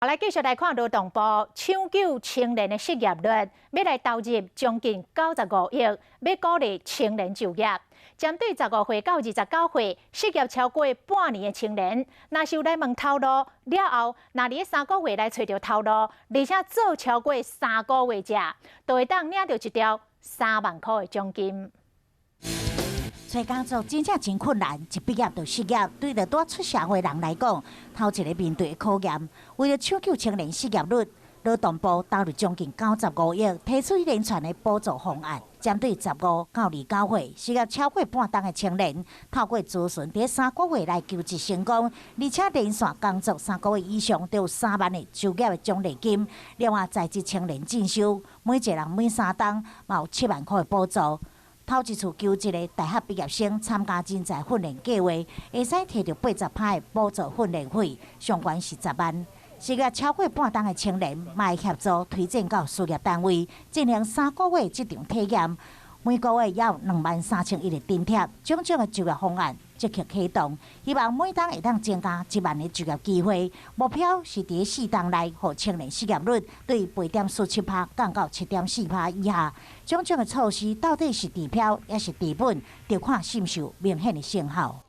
來繼續來看勞動部搶救青年的失業率，欲來投入將近95億，欲鼓勵青年就業。針對15歲到29歲失業超過半年的青年，若是有來問頭路了後，若佇三個月內揣著頭路，而且做超過三個月者，就會當領著一條3萬箍的獎金。揣工作真正真困難，一畢業就失業，對著拄出社會人來講，頭一个面對的考驗。為了搶救青年失業率，勞動部投入將近九十五億，提出一連串的補助方案，針對15到29歲失業超過半冬的青年，透過諮詢，佇三個月內求職成功，而且連續工作三個月以上，就有3萬的就業的獎勵金。另外，在職青年進修，每一個人每3冬嘛有7萬箍的補助。頭一次求職的大學畢業生參加人才訓練計劃，會使提著80%的補助訓練費，上懸是10萬。失業超過半冬的青年，嘛會協助推薦到事業單位進行三個月職場體驗，每個月有23,100的津貼，種種的就業方案積極啟動，希望每冬會當增加1萬个就業機會。目標是佇4冬內，予青年失業率對8.47%降到7.4%以下。種種的措施到底是治標抑是治本，著看是毋是有明顯的成效。